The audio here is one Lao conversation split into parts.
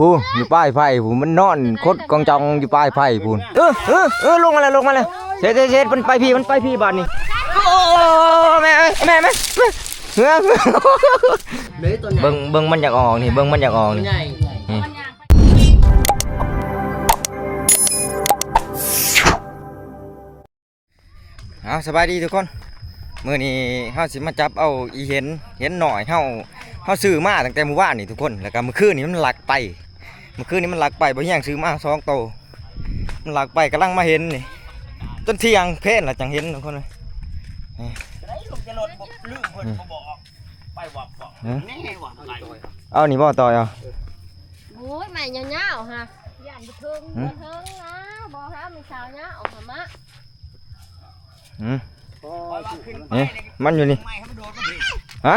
ຜູ້ຢູ່ປາຍໄຟຜູ້ ມັນນອນຄົດກອງຈອງຢູ່ປາຍໄຟພຸ້ນ. ເອີ ເອີ ເອີ ລົງມາແລ້ວ ລົງມາແລ້ວ. ເຊັດ ເຊັດ ເຊັດ ມັນໄປພີ້ ມັນໄປພີ້ບາດນີ້. ໂອ້ ແມ່ ແມ່ ແມ່ ແມ່ ເບິ່ງ ເບິ່ງມັນຢາກອອກນີ້ ເບິ່ງມັນຢາກອອກນີ້. ເອົາ ສະບາຍດີທຸກຄົນ, ມື້ນີ້ເຮົາຊິມາຈັບເອົາອີເຫັນ ເຫັນນ້ອຍເຮົາ ເຮົາຊື້ມາຕັ້ງແຕ່ມື້ວານນີ້ທຸກຄົນ, ແລ້ວກໍມື້ຄືນນີ້ມັນລັກໄປ ມື້ຄືນນີ້ມັນລັກໄປ ບໍ່ຮຽງຊື້ມາສອງໂຕ ມັນລັກໄປ ກຳລັງມາເຫັນນີ້ ຈົນທ່ຽງເພນລະຈັ່ງເຫັນທຸກຄົນເອີຍ. ນີ້ ເອົານີ້ບໍ່ ຕ່ອຍເອົາ. ໂອ້ຍ ໄມ້ຍາວໆຫະ ຢ້ານບໍ່ເຖິງ ຫືມ ບໍ່ເຖິງນະ ບໍ່ຫາມີສາວຍາວຫະມະ. ອືມ ນີ້ ມັນຢູ່ນີ້ ຮະ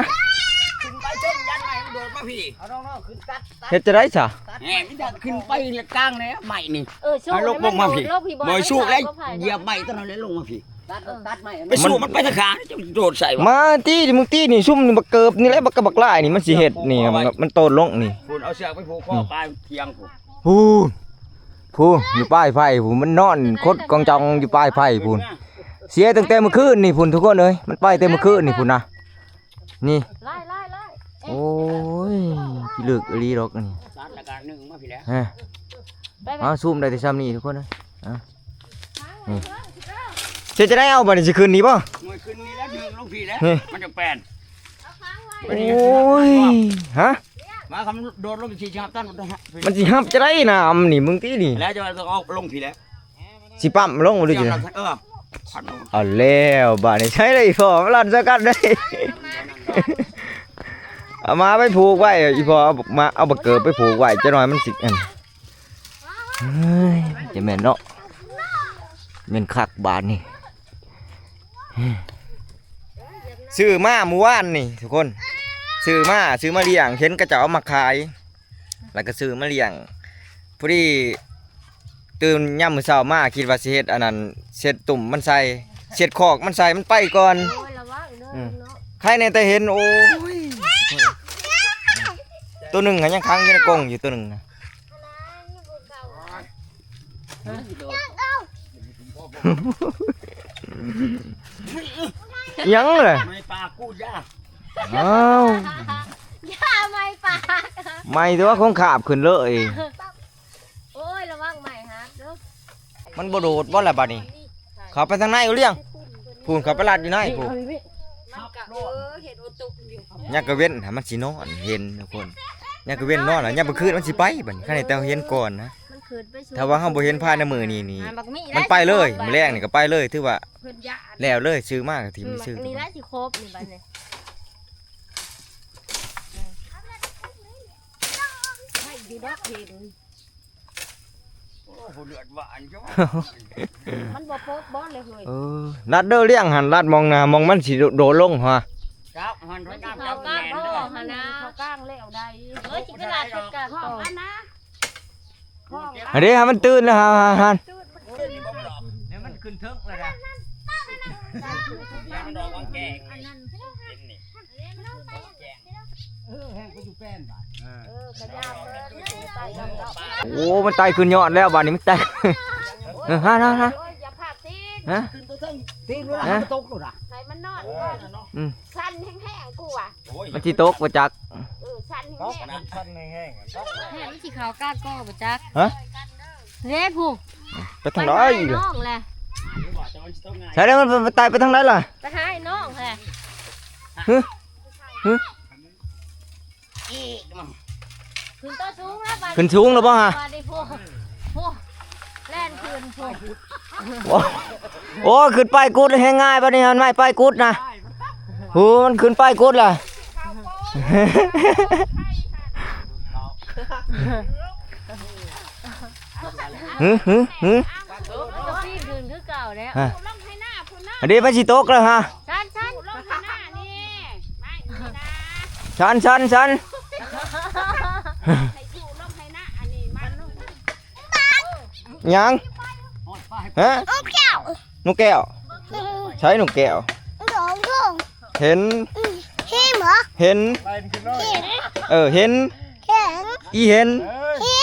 ຂຶ້ນໄປເທິງ ຢ້ານໄມ້ມັນໂດດມາພີ້. ເອົານ້ອງໆຂຶ້ນຕັດ ຕັດ ເຮັດຈັ່ງໃດຊະ? ແໝ່ ມີແຕ່ຂຶ້ນໄປກາງແລ້ວໄມ້ນີ້. ເອີ ໃຫ້ລົງລົງມາພີ້ ບໍ່ໃຫ້ສູກແລ້ວ ຢຽບໄມ້ຕົວນັ້ນແລ້ວລົງມາພີ້. ຕັດ ເອີ ຕັດໄມ້ ໄປສູ້ມັນໄປທາງຂ້າງ ຈະໂດດໃສ່ວະ. ມາຕີ ມຶງຕີນີ້ ຊຸມນີ້ ບັກເກີບນີ້ແຫຼະ ບັກກະບັກຫຼາຍນີ້ ມັນຊິເຮັດນີ້ ມັນ ມັນໂຕນລົງນີ້. ພຸ້ນ ເອົາເຊືອກໄປຜູກຄໍ ອືມ ປາຍທຽງພຸ້ນ. ຜູ້ ຜູ້ຢູ່ປາຍໄຟຜູ້ ມັນນອນຄົດກອງຈອງຢູ່ປາຍໄຟພຸ້ນ. ເສຍຕັ້ງແຕ່ມື້ຄືນນີ້ພຸ້ນທຸກຄົນເອີຍ ມັນໄປແຕ່ມື້ຄືນນີ້ພຸ້ນນະ. ນີ້ ໄລ່ໆໆ ໂອ້ຍ ຂີ້ເລິກອີ່ຫຼີດອກອັນນີ້. ຕັດແລ້ວກໍດຶງມາພີ້ແຫຼະ ຮະ ໄປໆ ເອົາ ຊູມໄດ້ແຕ່ຊ່ຳນີ້ທຸກຄົນເອີຍ. ອາ ນີ້ ເຮັດຈັ່ງໃດເອົາບາດນີ້ ຊິຂຶ້ນນີ້ບໍ່? ໂອ້ຍ ຂຶ້ນນີ້ແລ້ວ ດຶງລົງພີ້ແລ້ວ ນີ້ ມັນຈະແປນ. ໂອ້ຍ ຮະ ມາ ຄັນໂດດລົງ ຊິຮັບຕັນ ມັນຊິຮັບຈັ່ງໃດ ນ້ຳນີ້ ມຶງຕິນີ້ ແລ້ວຈະຕ້ອງເອົາລົງພີ້ແລ້ວ. ຊິປ້ຳລົງບໍ່ ຫຼືຈັ່ງໃດ? ເອີ ເອົາແລ້ວບາດນີ້ ໃຊ້ໄດ້ອີ່ພໍ່ ມາລັນໃສ່ກັນໄດ້. ເອົາມາໄປຜູກໄວ້ ອີ່ພໍ່ ເອົາມາ ເອົາບັກເກີບໄປຜູກໄວ້ ຈັກໜ່ອຍມັນຊິ ອັນ ເຮີ້ຍ ຈະແມ່ນເນາະ ແມ່ນຄັກບາດນີ້. ຊື້ມາມື້ວານນີ້ທຸກຄົນ ຊື້ມາ ຊື້ມາລ້ຽງ ເຫັນເຂົາເຈົ້າເອົາມາຂາຍ ແລ້ວກໍຊື້ມາລ້ຽງ. ພໍດີຕື່ນຍາມມື້ເຊົ້າມາ ຄິດວ່າຊິເຮັດອັນນັ້ນ ເຊັດຕຸ່ມມັນໃສ່ ເຊັດຄອກມັນໃສ່ ມັນໄປກ່ອນ. ໂອ້ຍ ລະວັງເດີ ອືມ ເນາະ ໃຄແນ່ແຕ່ເຫັນ. ໂອ້ຍ ໂຕໜຶ່ງຫະຍັງຂັງຢູ່ໃນກົງຢູ່ ໂຕໜຶ່ງນະ. ຫຍັງລະ? ໄມ້ປາກກູດຢາ. ອ້າວ ຢ່າໄມ້ປາກ ໄມ້ຕົວະ ຄົງຂາບຂຶ້ນເລີຍ. ໂອ້ຍ ລະວັງໄມ້ຫັກເດີ. ມັນບໍ່ໂດດບໍ່ລະບາດນີ້? ເຂົ້າໄປທາງໃນເອົາລ້ຽງ ພຸ້ນ ເຂົ້າໄປລັດຢູ່ໃນພຸ້ນ. ມັນກະ ເອີ ເຫັນໂອຕຸຢູ່ ຍາມກາງເວັນຫາມັນຊິນອນ ເຫັນທຸກຄົນ ຍາມກາງເວັນນອນລະ ຍາມກາງຄືນມັນຊິໄປບາດນີ້. ຄັນແຕ່ເຮົາເຫັນກ່ອນນະ ມັນຂຶ້ນໄປສູງ ຖ້າວ່າເຮົາບໍ່ເຫັນພາຍໃນມື້ນີ້ນີ້ ຫາບັກມີ ມັນໄປເລີຍ ມື້ແລງນີ້ກໍໄປເລີຍ ຖືວ່າ ເພິ່ນຢ້ານ ແລ້ວເລີຍ ຊື້ມາກໍຖິ້ມ ອືມ ໄປຊື້ ບັກນີ້ລະຊິຄົບນີ້ບາດນີ້. ໃຫ້ຢູ່ດອກເຫັນ ໂອ້ ເລືອດຫວານຈ້ະ ມັນບໍ່ປົກບໍ່ເລີຍເຮີ້ຍ. ເອີ ລັດເດີລ້ຽງຫັ້ນ ລັດໝ່ອງນະ ໝ່ອງມັນຊິໂດດລົງຫະ ຈັບຫັ້ນ ເຂົ້າກ້າງ ເຂົ້າກ້າງແລ້ວໃດ. ເອີ ຊິໄປລັດຈັດການຕໍ່ ຫັ້ນເດ້ ໃຫ້ມັນຕື່ນແລ້ວ ຫັ້ນ ຫັ້ນ ຕື່ນ ມັນຂຶ້ນເທິງແລ້ວນະ ມັນອອກວາງແກງ ອັນນັ້ນ ເຫັນນີ້ ເອີ ແຮງໄປຢູ່ແປ້ນບາດ ເອີ ກະຍາວເກີນ ໂອ້ ມັນໄຕ່ຂຶ້ນຍອດແລ້ວບາດນີ້ ມັນໄຕ່ ເອີ ຮະ ຮະ ຮະ ໂອ້ຍ ຢ່າພາດຕີນ ຮະ ຂຶ້ນໄປເທິງຕີນ ຮະ ມັນຕົກໂລດ ໃຫ້ມັນນອນກ່ອນ ອືມ ສັ່ນແຮງໆ ກູວ່າ ມັນຊິຕົກບໍ່ຈັກ ເອີ ສັ່ນແຮງໆ ສັ່ນແຮງໆ ແມ່ມັນຊິເຂົ້າກ້າງກໍບໍ່ຈັກ ຮະ ເດ້ຜູ້ ໄປທາງໃດອີກ ນ້ອງແຫຼະ ໃສ່ແລ້ວ ມັນໄຕ່ໄປທາງໃດລະ ໄປຫາໄອ້ນ້ອງແຫຼະ ຮະ ຮະ ຂຶ້ນຕົວສູງແລ້ວບາດ ຂຶ້ນສູງແລ້ວບໍ່ຫະ ບາດນີ້ຜູ້ ຜູ້ ແລ່ນຂຶ້ນຜູ້ ໂອ້ ໂອ້ ຂຶ້ນໄປກຸດແຮງງ່າຍບາດນີ້ ມັນໄມ້ໄປກຸດນະ ໂອ້ ມັນຂຶ້ນໄປກຸດລະ ຫື ຫື ຫື ປີນຂຶ້ນຄືເກົ່າແລ້ວ ຮະ ອັນນີ້ມັນຊິຕົກແລ້ວຫະ ຊັນ ຊັນ ລົງໃຫ້ໜ້ານີ້ ໄມ້ນີ້ນະ ຊັນ ຊັນ ຊັນ ໃຫ້ຢູ່ລົງໃຫ້ໜ້າອັນນີ້ມັນ ຫຍັງ ຮະ ນົກແກ້ວ ນົກແກ້ວ ໃສນົກແກ້ວ ເຫັນ ເຫັນບໍ່ ເຫັນ ເຫັນ ເອີ ເຫັນ ເຫັນ ອີເຫັນ ເຫັນ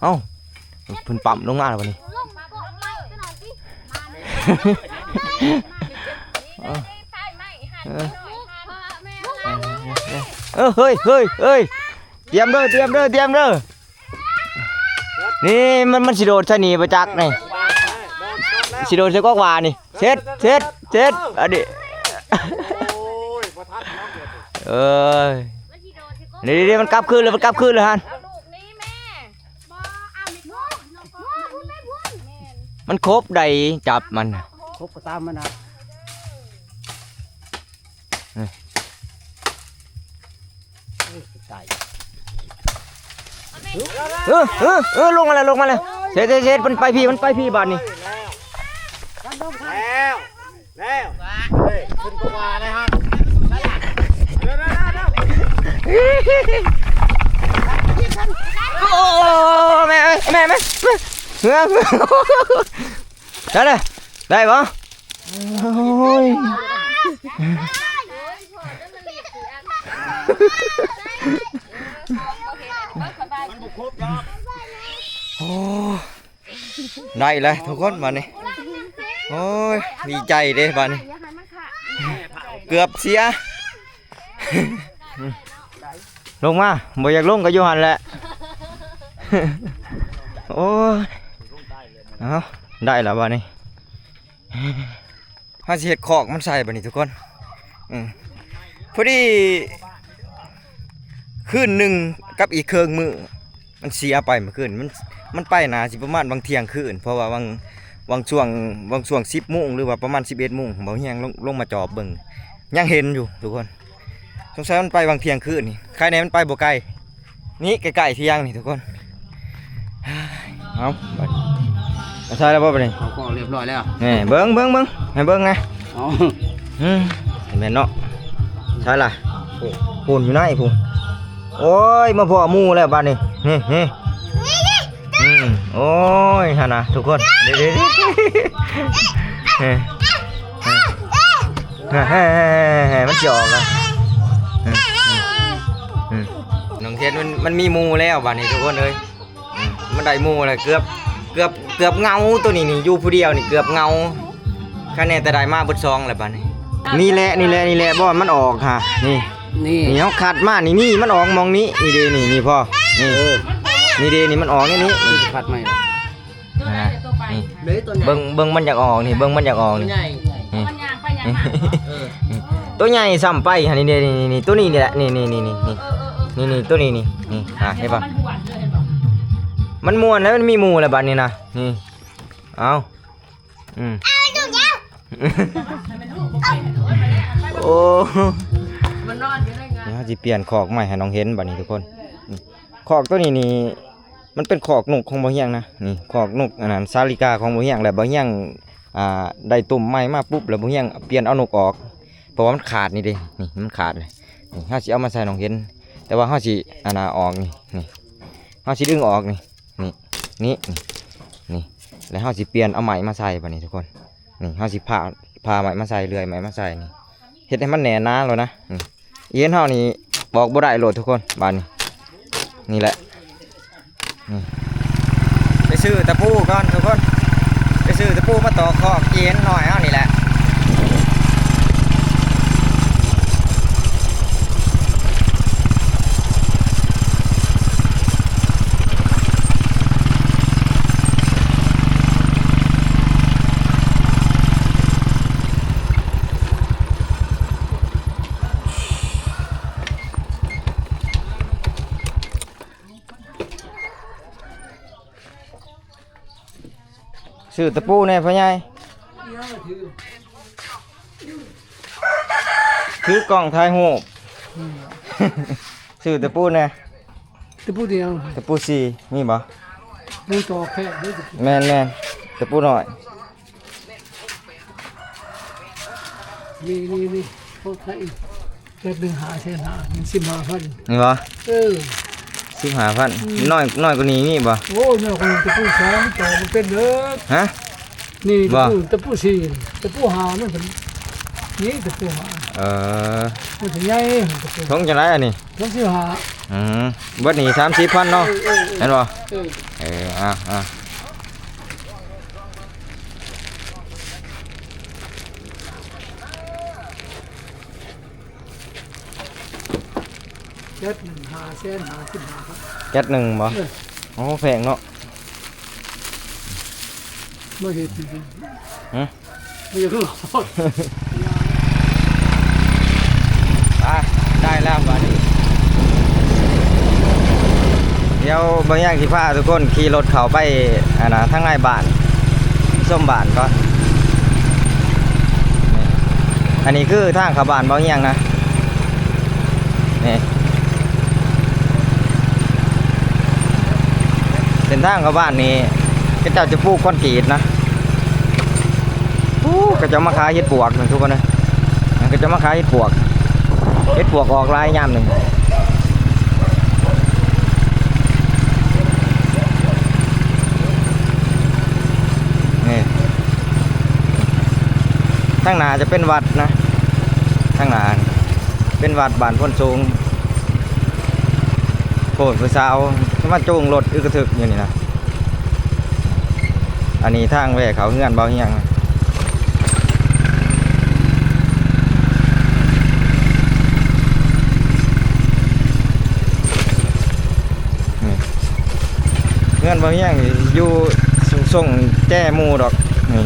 ເອົ້າ ເພິ່ນປ້ຳລົງມາແລ້ວບັດນີ້ ເອີ ເອີ ເອີ ເຮີ້ຍ ເຮີ້ຍ ເຮີ້ຍ ຕຽມເດີ ຕຽມເດີ ຕຽມເດີ. ນີ້ມັນ ມັນຊິໂດດໃສ່ນີ້ບໍ່ຈັກນີ້ ຊິໂດດໃສ່ກອກຫວ້ານີ້ ເຊັດ ເຊັດ ເຊັດ ອັນນີ້ ໂອ້ຍ ບໍ່ທັນແລ້ວ ເອີຍ ນີ້ໆ ມັນກັບຄືນແລ້ວ ມັນກັບຄືນແລ້ວຫັ້ນ ມັນຄົບໃດ ຈັບມັນ ຄົບກໍຕາມມັນນະ. ເອີ ເອີ ເອີ ລົງມາແລ້ວ ລົງມາແລ້ວ ເຊັດ ເຊັດ ເຊັດ ມັນໄປພີ້ ມັນໄປພີ້ບາດນີ້ ແລ້ວ ແລ້ວ ເຮີ້ຍ ຂຶ້ນກວ່າແລ້ວຫັ້ນ ໂອ້ ແມ່ ແມ່ ແມ່ ເຮືອ ໄດ້ເລີຍ ໄດ້ບໍ່? ໂອ້ຍ ໂອ້ ໄດ້ແລ້ວທຸກຄົນບາດນີ້ ໂອ້ຍ ດີໃຈເດ້ບາດນີ້ ເກືອບເສຍ ລົງມາ ບໍ່ຢາກລົງກໍຢູ່ຫັ້ນແຫຼະ ໂອ້ຍ ເອົ້າ ໄດ້ແລ້ວບາດນີ້ ເຮົາຊິເຮັດຄອກມັນໃສ່ບາດນີ້ທຸກຄົນ ອືມ ພໍດີຄືນໜຶ່ງກັບອີກເຄິ່ງມື້ ມັນເສຍໄປມື້ຄືນ ມັນ ມັນໄປໜ້າຊິປະມານຫວ່າງທ່ຽງຄືນ ເພາະວ່າຫວ່າງ ຫວ່າງຊ່ວງ ຫວ່າງຊ່ວງສິບໂມງ ຫຼືວ່າປະມານສິບເອັດໂມງ ເບົາຮຽງລົງ ລົງມາຈອບເບິ່ງ ຍັງເຫັນຢູ່ທຸກຄົນ ສົງໄສມັນໄປຫວ່າງທ່ຽງຄືນນີ້ ໃຄແນ່ມັນໄປບໍ່ໄກ ນີ້ໃກ້ໆທ່ຽງນີ້ທຸກຄົນ ເອົາ ບາດນີ້ ໃສ່ແລ້ວບໍ່ບາດນີ້? ເອົາຂອງຮຽບຮ້ອຍແລ້ວ ແນ່ ເບິ່ງ ເບິ່ງ ເບິ່ງ ໃຫ້ເບິ່ງແນ່ ເອົາ ອືມ ແມ່ນເນາະ ໃສ່ລະ ໂອ້ ພຸ້ນຢູ່ໃນພຸ້ນ ໂອ້ຍ ມາພໍ້ໝູ່ແລ້ວບາດນີ້ ນີ້ ນີ້ ອືມ ໂອ້ຍ ຫັ້ນນະທຸກຄົນ ເດ້ໆໆ ເອີ ເອີ ມັນຊິອອກແລ້ວ ອືມ ອືມ ອືມ ນ້ອງເທັດມັນ ມັນມີໝູ່ແລ້ວບາດນີ້ທຸກຄົນເອີຍ ອືມ ມັນໄດ້ໝູ່ແລ້ວ ເກືອບ ເກືອບ ເກືອບເຫງົາ ໂຕນີ້ນີ້ ຢູ່ຜູ້ດຽວນີ້ເກືອບເຫງົາ ຄັນແນ່ແຕ່ໄດ້ມາເບິດສອງແລ້ວບາດນີ້ ນີ້ແຫຼະ ນີ້ແຫຼະ ນີ້ແຫຼະ ບ່ອນມັນອອກຫາ ນີ້ ນີ້ ນີ້ເຮົາຄັດມາ ນີ້ ນີ້ ມັນອອກໝ່ອງນີ້ ນີ້ເດ້ ນີ້ ນີ້ພໍ່ ນີ້ ເອີ ນີ້ເດ້ ນີ້ມັນອອກນີ້ ນີ້ ຄັດໃໝ່ ອ່າ ນີ້ ເບິ່ງ ເບິ່ງມັນຢາກອອກນີ້ ເບິ່ງມັນຢາກອອກນີ້ ນີ້ ໂຕໃຫຍ່ຊ້ຳໄປຫັ້ນ ນີ້ເດ້ ນີ້ ໂຕນີ້ນີ້ແຫຼະ ນີ້ ນີ້ ໂຕນີ້ນີ້ ນີ້ ອ່າ ເຫັນບໍ່ ມັນມ່ວນແລ້ວ ມັນມີໝູ່ແລ້ວບາດນີ້ນະ ນີ້ ເອົາ ອືມ ໂອ້ ດຽວເຮົາຊິປ່ຽນຄອກໃໝ່ໃຫ້ນ້ອງເຫັນບາດນີ້ທຸກຄົນ ຄອກໂຕນີ້ນີ້ ມັນເປັນຄອກນົກຂອງບ່າວຮຽງນະ ນີ້ຄອກນົກ ອັນນັ້ນ ສາລິກາຂອງບ່າວຮຽງ ແລະ ບ່າວຮຽງ ອ່າ ໄດ້ຕຸ້ມໃໝ່ມາປຸບ ແລ້ວບ່າວຮຽງປ່ຽນເອົານົກອອກ ເພາະວ່າມັນຂາດນີ້ເດ້ ນີ້ມັນຂາດເລີຍ ນີ້ເຮົາຊິເອົາມາໃສ່ນ້ອງເຫັນ ແຕ່ວ່າເຮົາຊິ ອັນນ່າ ອອກນີ້ ນີ້ເຮົາຊິດຶງອອກນີ້ ນີ້ ນີ້ ນີ້ ແລ້ວເຮົາຊິປ່ຽນເອົາໄມ້ມາໃສ່ບາດນີ້ທຸກຄົນ ນີ້ເຮົາຊິຜ່າ ຜ່າໄມ້ມາໃສ່ ເລື່ອຍໄມ້ມາໃສ່ນີ້ ເຮັດໃຫ້ມັນແໜ້ນໜາໂລດນະ ນີ້ ອີເຫັນເຮົານີ້ອອກບໍ່ໄດ້ໂລດທຸກຄົນ ບາດນີ້ ນີ້ແຫຼະ ນີ້ ໄປຊື້ຕະປູກ່ອນທຸກຄົນ ໄປຊື້ຕະປູມາຕອກຄອກອີເຫັນນ້ອຍເຮົານີ້ແຫຼະ. ຊື້ຕະປູແດ່ພໍ່ໃຫຍ່ ຖືກ້ອງຖ່າຍຮູບ ຊື້ຕະປູແດ່ ຕະປູດຽວ ຕະປູສີ່ ມີບໍ່? ມີຕໍ່ແຄບເດີ ແມ່ນໆ ຕະປູນ້ອຍ ນີ້ໆໆ ໂອ້ ໄທ ແກັບໜຶ່ງຫ້າແສນຫ້າ ມັນສິບຫ້າພັນ ນີ້ບໍ່? ເອີ ສິບຫ້າພັນ ອືມ ນ້ອຍ ນ້ອຍກວ່ານີ້ມີບໍ່? ໂອ້ຍ ນ້ອຍກວ່ານີ້ຕະປູສອງ ຕໍ່ບໍ່ເປັນເດີ ຮະ? ນີ້ ບໍ່ ຕະປູ ຕະປູສີ່ ຕະປູຫ້າ ມັນເປັນ ນີ້ຕະປູຫ້າ ເອີ ມັນຊິໃຫຍ່ ຕະປູ ຖົງຈັ່ງໃດອັນນີ້? ຖົງສິບຫ້າ ອືມ ເບິດນີ້ສາມສິບພັນເນາະ ເອີ ເອີ ເອີ ແມ່ນບໍ່? ເອີ ເອີ ອ່າ ອ່າ ແກັດໜຶ່ງ ຫ້າແສນຫ້າສິບຫ້າພັນ ແກັດໜຶ່ງບໍ່? ເອີ ໂອ້ ແພງເນາະ ມາເຮັດ ຫຶ? ບໍ່ຢາກລອດ ໄປ ໄດ້ແລ້ວບາດນີ້ ດຽວບ່າວຮຽງຊິພາທຸກຄົນຂີ່ລົດເຂົ້າໄປ ອັນນ່າ ທາງໃນບ້ານ ຊົມບ້ານກ່ອນ. ນີ້ ອັນນີ້ຄືທາງເຂົ້າບ້ານບ່າວຮຽງນະ ນີ້ ເສັ້ນທາງເຂົ້າບ້ານນີ້ ເຂົາເຈົ້າຈະປູກຄອນກຣີດນະ. ໂອ້ ເຂົາເຈົ້າມາຂາຍເຫັດປວກນະທຸກຄົນເອີຍ ເຂົາເຈົ້າມາຂາຍເຫັດປວກ ເຫັດປວກອອກຫຼາຍຍາມນີ້ ນີ້ ທາງໜ້າຈະເປັນວັດນະ ທາງໜ້າເປັນວັດບ້ານໂພນສູງ. ໂພດຜູ້ສາວມາຈູງລົດອຶກກະທຶກຢູ່ນີ້ນະ. ອັນນີ້ທາງແວ່ເຂົ້າເຮືອນບ່າວຮຽງ. ນີ້ ເຮືອນບ່າວຮຽງຢູ່ ສົ່ງແຈໝູ່ດອກ ນີ້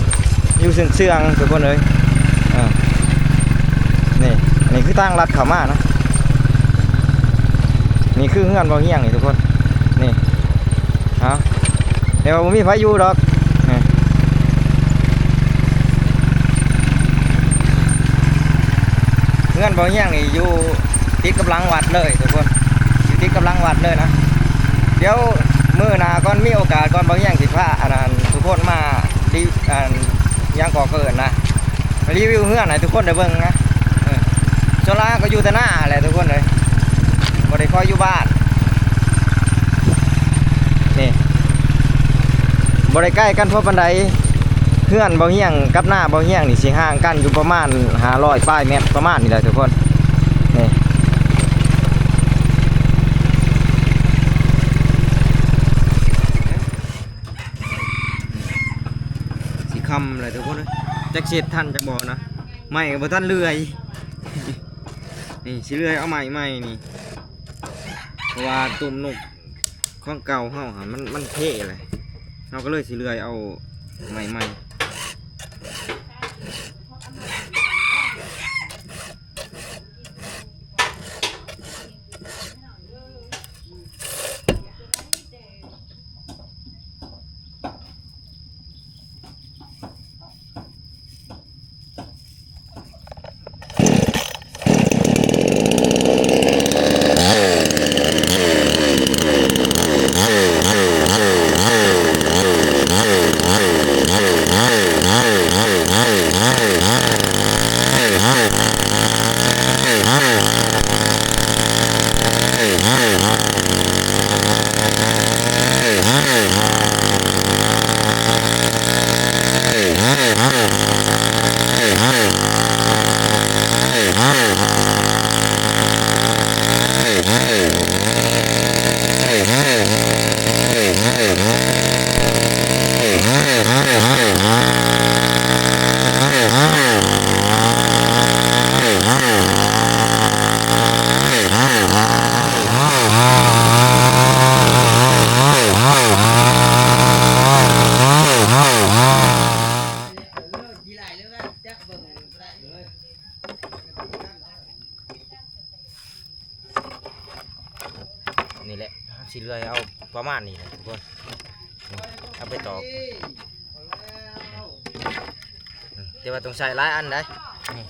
ຢູ່ເຊື່ອງໆ ທຸກຄົນເອີຍ. ເອີ ນີ້ ອັນນີ້ຄືທາງລັດເຂົ້າມານະ. ນີ້ຄືເຮືອນບ່າວຮຽງນີ້ທຸກຄົນ ນີ້ ເອົາ ແຕ່ວ່າບໍ່ມີໃຜຢູ່ດອກ. ເຮືອນບ່າວຮຽງນີ້ຢູ່ຕິດກັບຫຼັງວັດເລີຍທຸກຄົນ ຢູ່ຕິດກັບຫຼັງວັດເລີຍນະ. ດຽວມື້ໜ້າກ່ອນ ມີໂອກາດກ່ອນ ບ່າວຮຽງຊິພາ ອັນນັ້ນ ທຸກຄົນມາ ຣີ ອັນ ຫຍັງກໍເອີ້ນນະ ຣີວິວເຮືອນໃຫ້ທຸກຄົນໄດ້ເບິ່ງນະ. ເອີ ສ່ວນຫຼາຍກໍຢູ່ແຕ່ນາແຫຼະທຸກຄົນເອີຍ ບໍ່ໄດ້ຄ່ອຍຢູ່ບ້ານ. ນີ້ ບໍ່ໄດ້ໃກ້ກັນພໍປານໃດ ເຮືອນບ່າວຮຽງກັບນາບ່າວຮຽງນີ້ຊິຫ່າງກັນຢູ່ປະມານຫ້າຮ້ອຍປາຍແມັດ ປະມານນີ້ແຫຼະທຸກຄົນ. ນີ້ ຊິຄ່ຳແລ້ວທຸກຄົນເອີຍ ຈັກຊິເຮັດທັນຈັກບໍ່ນະ ໄມ້ກໍບໍ່ທັນເລື່ອຍ. ນີ້ຊິເລື່ອຍເອົາໄມ້ໃໝ່ນີ້ ເພາະວ່າຕຸ່ມນົກຂອງເກົ່າເຮົາຫັ້ນ ມັນ ມັນເພແຫຼະ ເຮົາກໍເລີຍຊິເລື່ອຍເອົາໄມ້ໃໝ່. ນີ້ແຫຼະ ເຮົາຊິເລື່ອຍເອົາປະມານນີ້ແຫຼະທຸກຄົນ ນີ້ ເອົາໄປຕອກ ແຕ່ວ່າຕ້ອງໃຊ້ຫຼາຍອັນໃດ໋ ນີ້.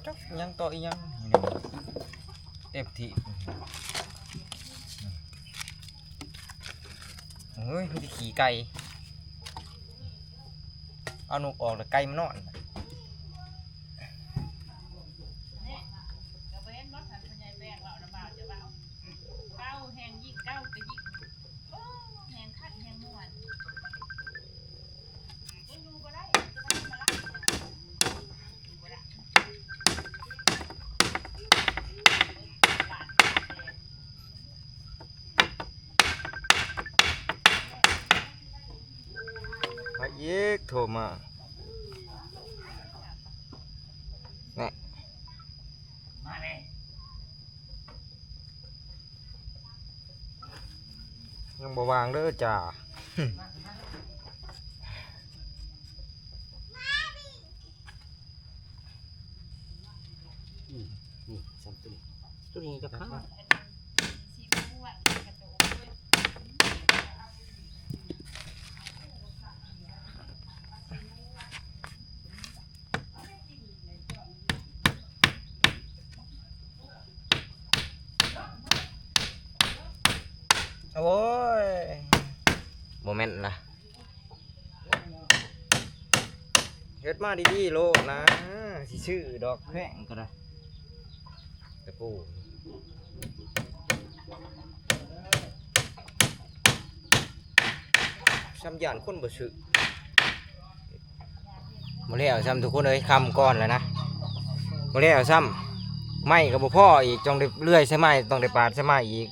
ຈັກອີ່ຫຍັງຕໍ່ອີ່ຫຍັງ ເຕັມທີ່. ໂອ້ຍ ມີແຕ່ຂີ້ໄກ່ ເອົານົກອອກແລ້ວໄກ່ມານອນ. ໃຜອີກໂທມາ ແນ່. ຍັງບໍ່ວ່າງເດີຈ້າ. ນີ້ ນີ້ ຊ້ຳໂຕນີ້ ໂຕນີ້ຈະຂາວ. ໂອ້ຍ ບໍ່ແມ່ນລະ ເຮັດມາດີໆໂລດນະ ຊິຊື້ດອກແພງກໍໄດ້ ຕະປູ ຊ້ຳຢ້ານຄົນບໍ່ຊື້. ບໍ່ແລ້ວຊ້ຳທຸກຄົນເອີຍ ຄ່ຳກ່ອນແລ້ວນະ ບໍ່ແລ້ວຊ້ຳ ໄມ້ກໍບໍ່ພໍອີກ ຕ້ອງໄດ້ເລື່ອຍໃສ່ໄມ້ ຕ້ອງໄດ້ປາດໃສ່ໄມ້ອີກ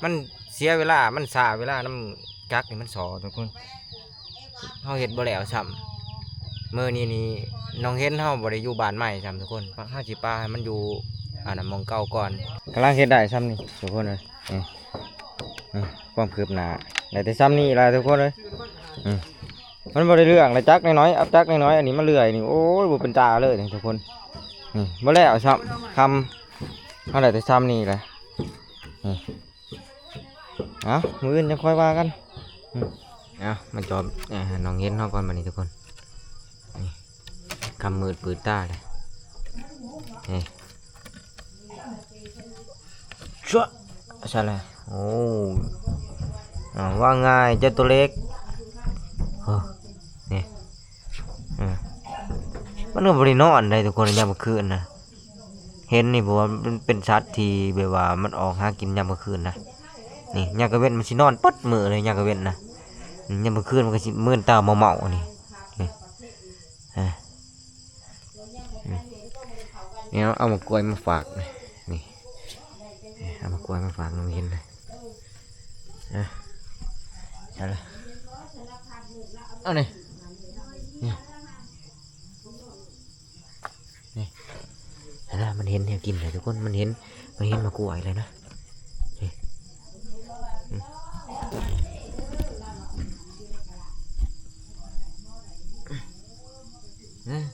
ມັນເສຍເວລາ ມັນຊ້າເວລານຳຈັກນີ້ ມັນສໍ້ທຸກຄົນ ເຮົາເຮັດບໍ່ແລ້ວຊ້ຳ. ມື້ນີ້ນີ້ນ້ອງເຫັນເຮົາບໍ່ໄດ້ຢູ່ບ້ານໃໝ່ຊ້ຳທຸກຄົນ ເຮົາຊິປະໃຫ້ມັນຢູ່ ອັນນັ້ນ ໝ່ອງເກົ່າກ່ອນ ກຳລັງເຮັດໄດ້ຊ້ຳນີ້ທຸກຄົນເອີຍ. ນີ້ ນີ້ຄວາມຄືບໜ້າ ໄດ້ແຕ່ຊ້ຳນີ້ລະທຸກຄົນເອີຍ. ນີ້ ມັນບໍ່ໄດ້ເລື່ອງລະ ຈັກນ້ອຍໆ ເອົາຈັກນ້ອຍໆ ອັນນີ້ມາເລື່ອຍນີ້ ໂອ້ຍ ບໍ່ເປັນຕາເລີຍນີ້ທຸກຄົນ. ນີ້ບໍ່ແລ້ວຊ້ຳ ຄ່ຳ ເຮົາໄດ້ແຕ່ຊ້ຳນີ້ລະ. ນີ້ ເອົາ ມື້ອື່ນຈັ່ງຄ່ອຍວ່າກັນ. ອືມ ເອົາ ມາຈອບ ເອີ ນ້ອງເຫັນເຮົາກ່ອນບັດນີ້ທຸກຄົນ. ນີ້ ຄ່ຳມືດປືດຕາເລີຍ ນີ້ ຊະ ຊັ້ນລະ ໂອ້ ເອົາ ວ່າງ່າຍເຈົ້າໂຕເລັກ ເອີ ນີ້ ເອີ ມັນກໍບໍ່ໄດ້ນອນໃດ໋ທຸກຄົນ ຍາມກາງຄືນນະ. ເຫັນນີ້ ເພາະວ່າມັນເປັນສັດທີ່ແບບວ່າມັນອອກຫາກິນຍາມກາງຄືນນະ. ນີ້ ຍາມກາງເວັນມັນຊິນອນເບິດມື້ເລີຍ ຍາມກາງເວັນນະ. ອືມ ຍາມກາງຄືນມັນກໍຊິມືນຕາເມົາໆ ນີ້ ນີ້ ອາ ອືມ ນີ້ ເອົາໝາກກ້ວຍມາຝາກ ນີ້ ນີ້ ເອົາໝາກກ້ວຍມາຝາກນ້ອງເຫັນນະ. ອາ ໃສ່ລະ ເອົານີ້ ນີ້ ນີ້ ເຫັນລະ ມັນເຫັນແນວກິນແລ້ວທຸກຄົນ ມັນເຫັນ ມັນເຫັນໝາກກ້ວຍແລ້ວນະ. ນີ້ ອືມ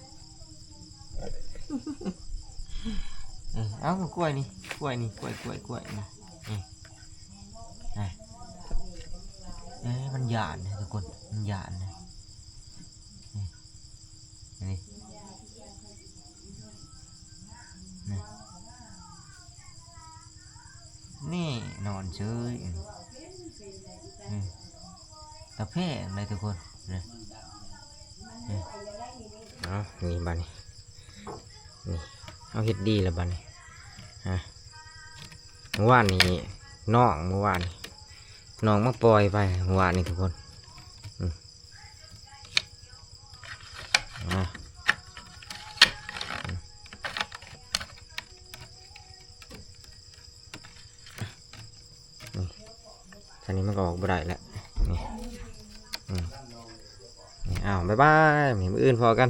ເອີ ເອົາ ກ້ວຍນີ້ ກ້ວຍນີ້ ກ້ວຍ ກ້ວຍ ກ້ວຍນີ້ ນີ້ ເອີ ມັນຢ້ານນະທຸກຄົນ ມັນຢ້ານນະ. ນີ້ ນີ້ ນີ້ ນີ້ນອນເສີຍ ອືມ ອືມ ຕາແພງເລີຍທຸກຄົນ ນີ້ ນີ້ ເອົາ ນີ້ບາດນີ້ ນີ້ ເຮົາເຮັດດີແລ້ວບາດນີ້ ອາ ມື້ວານນີ້ນ້ອງ ມື້ວານນີ້ນ້ອງມາປ່ອຍໄປ ມື້ວານນີ້ທຸກຄົນ ອືມ ອາ ອືມ ນີ້ ອັນນີ້ມັນກໍອອກບໍ່ໄດ້ແລ້ວ ນີ້ ອືມ ນີ້ ອ້າວ ບາຍບາຍ ມື້ອື່ນພໍ້ກັນ.